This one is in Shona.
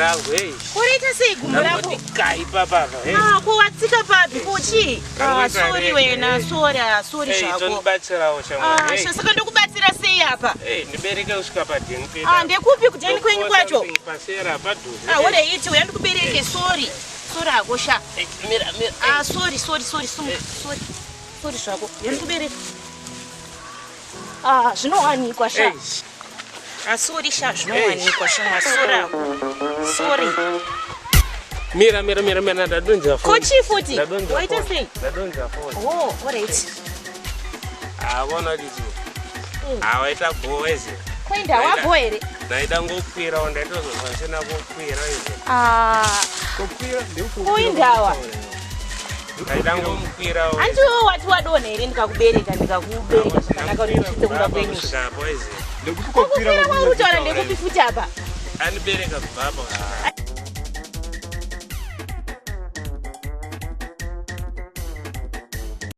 Rangu, hey. Kuriita sei gumbo rako? Ndangoti kai papapa, hey. Ah, ko watsika papi? Ko chii? Ah, Rangoita sorry rega, wena, hey. sorry, ah, sorry Hey, zvako. tondibatsirawo Ah, shamwari. Hey. sha, saka ndokubatsira sei apa? Hey, ndibereke kusvika padheni pedu. Ah, ndekupi kudheni kwenyu kwacho? Pasera padhuze. Ah, alright, uya ndikubereke, sorry. Sorry hako sha. Hey, mira, mira. Ah, sorry, sorry, sorry, sumuka, sorry. Sorry zvako. Uya ndikubereke. Ah, zvinowanikwa sha. Hey. Ah, sorry sha, zvinowanikwa sha. Sorry hako. Sorry. Mira, mira, mira, mira, ndadonza Ko phone. chii futi? Ndadonza Waita phone. sei? Ndadonza phone. Oh, alright. Ah, bona kuti. Ah, waita bho weze. Kuenda wabho here? Ndaida ngokwirawo, ndaitozonzwa ndisina kukwira ize. Ah, Kukwira ndekukwira. kuindawa. Ndaida ngomukwirawo. Handiwo wati wadonha here ndikakubereka ndikakubereka zvakanaka kuti ndisvitse kumba kwenyu. Kusvikapo ize. Ndekuti Kukwira kukwira kwauri kutaura ndekupi futi apa? Andibereka kubva apa.